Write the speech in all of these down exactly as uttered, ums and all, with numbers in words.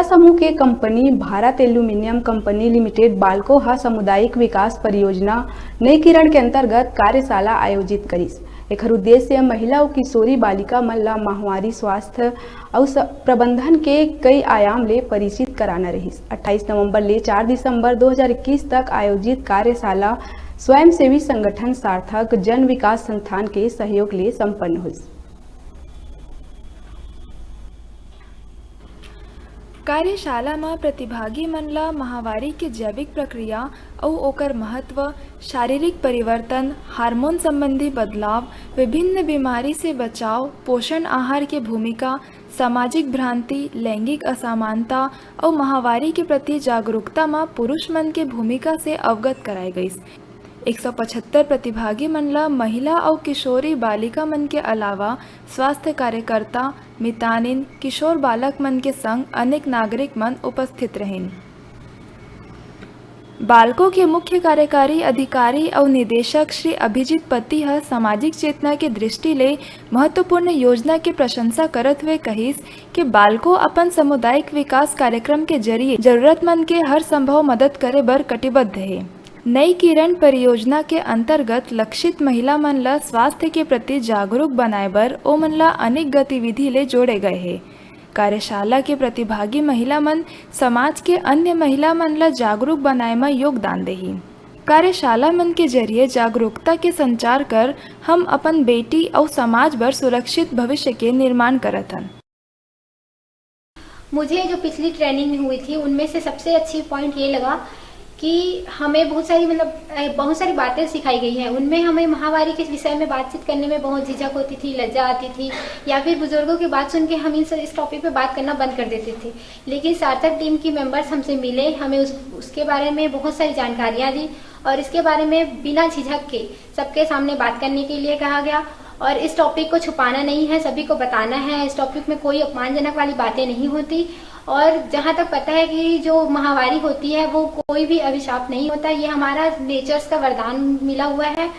समूह के company Bharat aluminium company limited BALCO ह सामुदायिक विकास परियोजना नई किरण के अंतर्गत कार्यशाला आयोजित करिस। एखर उद्देश्य महिला अउ किशोरी बालिका मन ला माहवारी स्वास्थ्य अउ स-, प्रबंधन के कई आयाम ले परिचित कराना रहिस। अट्ठाईस नवंबर ले चार दिसंबर दो हज़ार इक्कीस तक आयोजित कार्यशाला स्वयंसेवी संगठन सार्थक जन विकास संस्थान के सहयोग ले संपन्न होइस। कार्यशाला म प्रतिभागी मन ल माहवारी के जैविक प्रक्रिया अउ ओकर महत्व, शारीरिक परिवर्तन, हार्मोन संबंधी बदलाव, विभिन्न बीमारी से बचाव, पोषण आहार के भूमिका, सामाजिक भ्रांति, लैंगिक असमानता अउ माहवारी के प्रति जागरूकता म पुरुष मन के भूमिका से अवगत कराए गइस। एक सौ पचहत्तर प्रतिभागी मन ल महिला अउ किशोरी बालिका मन के अलावा स्वास्थ्य कार्यकर्ता, मितानिन, किशोर बालक मन के संग अनेक नागरिक मन उपस्थित रहिन। बालको के मुख्य कार्यकारी अधिकारी अउ निदेशक श्री अभिजीत पति ह सामाजिक चेतना के दृष्टि ले महत्वपूर्ण योजना के प्रशंसा करत हुए कहिस कि बालको अपन सामुदायिक विकास कार्यक्रम के जरिए जरूरतमंद के हर संभव मदद करे बर कटिबद्ध हे। नई किरण परियोजना के अंतर्गत लक्षित महिला मन ल स्वास्थ्य के प्रति जागरूक बनाए बर ओमन ल अनेक गतिविधि ले जोड़े गए हे। कार्यशाला के प्रतिभागी महिला मन समाज के अन्य महिला मन ल जागरूक बनाए म योगदान देही। कार्यशाला मन के जरिए जागरूकता के संचार कर हम अपन बेटी अउ समाज बर सुरक्षित भविष्य के निर्माण करत हन। मुझे जो पिछली ट्रेनिंग हुई थी, उनमें से सबसे अच्छी पॉइंट ये लगा कि हमें बहुत सारी, मतलब, अ, बहुत सारी बातें सिखाई गई हैं। उनमें हमें माहवारी के विषय में बातचीत करने में बहुत झिझक होती थी, लज्जा आती थी, या फिर बुजुर्गों की बात सुन के हम इन सब, इस टॉपिक पे बात करना बंद कर देते थे। लेकिन सार्थक टीम की मेंबर्स हमसे मिले, हमें उस, उसके बारे में बहुत सारी जानकारियाँ दी और इसके बारे में बिना झिझक के सबके सामने बात करने के लिए कहा गया। और इस टॉपिक को छुपाना नहीं है, सभी को बताना है। इस टॉपिक में कोई अपमानजनक वाली बातें नहीं होती। और जहाँ तक पता है कि जो माहवारी होती है, वो कोई भी अभिशाप नहीं होता, ये हमारा नेचर्स का वरदान मिला हुआ है।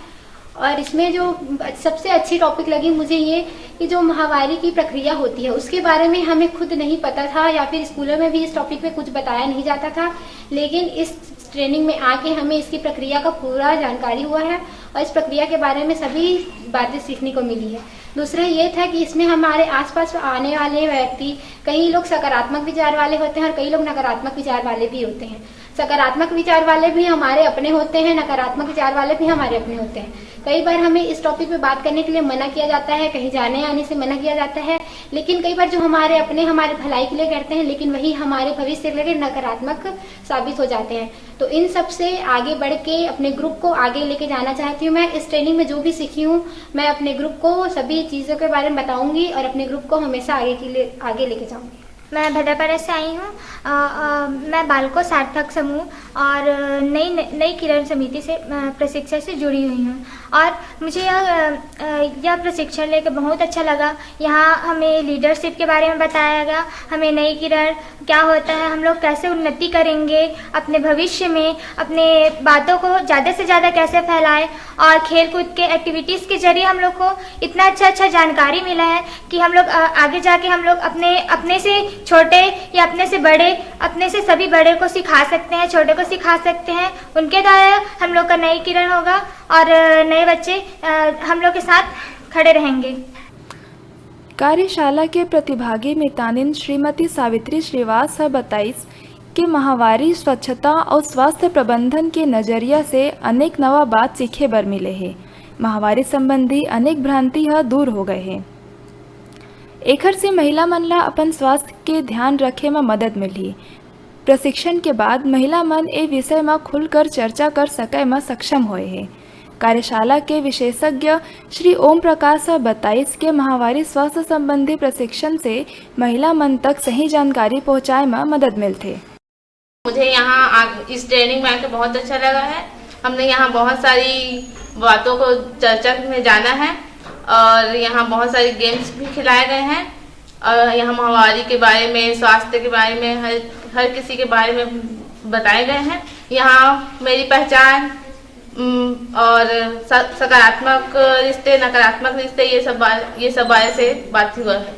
और इसमें जो सबसे अच्छी टॉपिक लगी मुझे ये कि जो माहवारी की प्रक्रिया होती है, उसके बारे में हमें खुद नहीं पता था या फिर स्कूलों में भी इस टॉपिक पे कुछ बताया नहीं जाता था, लेकिन इस ट्रेनिंग में आके हमें इसकी प्रक्रिया का पूरा जानकारी हुआ है और इस प्रक्रिया के बारे में सभी बातें सीखने को मिली है। दूसरा ये था कि इसमें हमारे आसपास आने वाले व्यक्ति, कई लोग सकारात्मक विचार वाले होते हैं और कई लोग नकारात्मक विचार वाले भी होते हैं। सकारात्मक विचार वाले भी हमारे अपने होते हैं, नकारात्मक विचार वाले भी हमारे अपने होते हैं। कई बार हमें इस टॉपिक पे बात करने के लिए मना किया जाता है, कहीं जाने आने से मना किया जाता है, लेकिन कई बार जो हमारे अपने हमारे भलाई के लिए करते हैं, लेकिन वही हमारे भविष्य के लिए नकारात्मक साबित हो जाते हैं। तो इन सब से आगे बढ़ के अपने ग्रुप को आगे लेके जाना चाहती हूँ। मैं इस ट्रेनिंग में जो भी सीखी हूँ, मैं अपने ग्रुप को सभी चीज़ों के बारे में बताऊंगी और अपने ग्रुप को हमेशा आगे के लिए, आगे लेके जाऊंगी। मैं भद्रपरा से आई हूँ। अ, अ, मैं बालको सार्थक समूह और नई, नई किरण समिति से, अ, प्रशिक्षण से जुड़ी हुई हूँ और मुझे यह, अ, अ, यह प्रशिक्षण लेकर बहुत अच्छा लगा। यहाँ हमें लीडरशिप के बारे में बताया गया, हमें नई किरण क्या होता है, हम लोग कैसे उन्नति करेंगे अपने भविष्य में, अपने बातों को ज़्यादा से ज़्यादा कैसे फैलाएं और खेल कूद के एक्टिविटीज़ के जरिए हम लोग को इतना अच्छा अच्छा जानकारी मिला है कि हम लोग, अ, आगे जाके हम लोग अपने, अपने से छोटे या अपने से बड़े, अपने से सभी बड़े को सिखा सकते हैं, छोटे को सिखा सकते हैं। उनके द्वारा हम लोग का नई किरण होगा और, अ, नए बच्चे, अ, हम लोग के साथ खड़े रहेंगे। कार्यशाला के प्रतिभागी मितानिन श्रीमती सावित्री श्रीवास ह बताइस कि माहवारी स्वच्छता अउ स्वास्थ्य प्रबंधन के नजरिया से अनेक नवा बात सीखे बर मिले हे। माहवारी संबंधी अनेक भ्रांति ह दूर हो गए हे। एखर से महिला मन ला अपन स्वास्थ्य के ध्यान रखे म मदद मिलही। प्रशिक्षण के बाद महिला मन ए विषय म खुलकर चर्चा कर सकय म सक्षम होए हे। कार्यशाला के विशेषज्ञ श्री ओम प्रकाश ह बताइस के माहवारी स्वास्थ्य संबंधी प्रशिक्षण से महिला मन तक सही जानकारी पहुंचाए म मदद मिलथे। मुझे यहाँ आ-, इस ट्रेनिंग में आके बहुत अच्छा लगा है। हमने यहाँ बहुत सारी बातों को चर्चा में जाना है और यहाँ बहुत सारे गेम्स भी खिलाए गए हैं और यहाँ माहवारी के बारे में, स्वास्थ्य के बारे में, हर, हर किसी के बारे में बताए गए हैं। यहाँ मेरी पहचान, उम, और स-, सकारात्मक रिश्ते, नकारात्मक रिश्ते, ये सब बा-, ये सब बारे से बात हुआ है।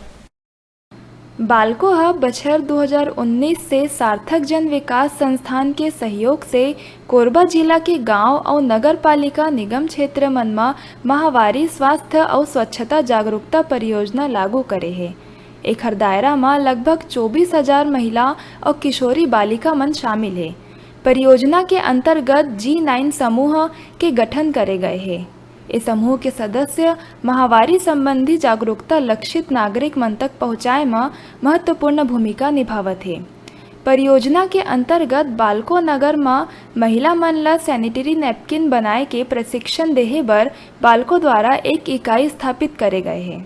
बालको ह बछर दू हजार उन्नीस से सार्थक जन विकास संस्थान के सहयोग से कोरबा जिला के गांव अउ नगर पालिका निगम क्षेत्र मन म माहवारी स्वास्थ्य अउ स्वच्छता जागरूकता परियोजना लागू करे हे। एखर दायरा म लगभग चौबीस हजार महिला अउ किशोरी बालिका मन शामिल हे। परियोजना के अंतर्गत जी नाइन समूह के गठन करे गए हे। ए समूह के सदस्य माहवारी संबंधी जागरूकता लक्षित नागरिक मन तक पहुंचाए म महत्वपूर्ण भूमिका निभावत हे। परियोजना के अंतर्गत बालको नगर म महिला मन ल सैनिटरी नैपकिन बनाए के प्रशिक्षण देहे बर बालको द्वारा एक इकाई स्थापित करे गए हे।